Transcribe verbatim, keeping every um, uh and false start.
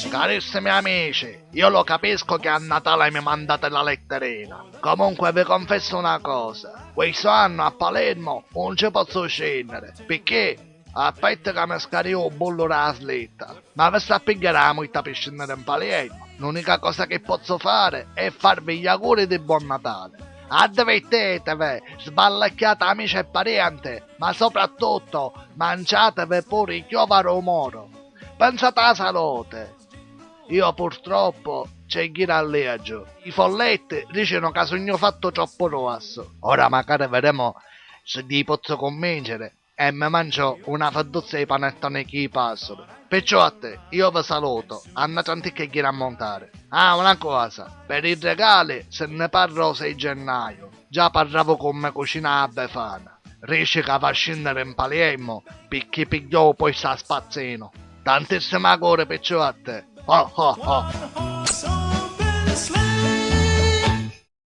Carissimi amici, io lo capisco che a Natale mi mandate la letterina. Comunque vi confesso una cosa, questo anno a Palermo non ci posso scendere, perché aspetta che mi scarico il bollo della slitta. Ma vi sta a pigliare la multa per scendere in Palermo. L'unica cosa che posso fare è farvi gli auguri di buon Natale. Addivertitevi, sballacchiate amici e parenti, ma soprattutto mangiatevi pure i chiova romoro. Pensate alla salute. Io purtroppo c'è gira a leggio. I folletti diceno che sogno fatto troppo rosso. Ora magari vedremo se li pozzo convincere e mi mangio una fedduzza di panettone chi passano. Perciò a te, io vi saluto, andate anticchia e gira a montare. Ah, una cosa, per i regali se ne parlo sei gennaio. Già parlavo con me cucina a Befana. Riesce che va a scendere in Palermo perché pigliò poi sta spazzino. Tantissimo auguri perciò a te. Oh oh oh.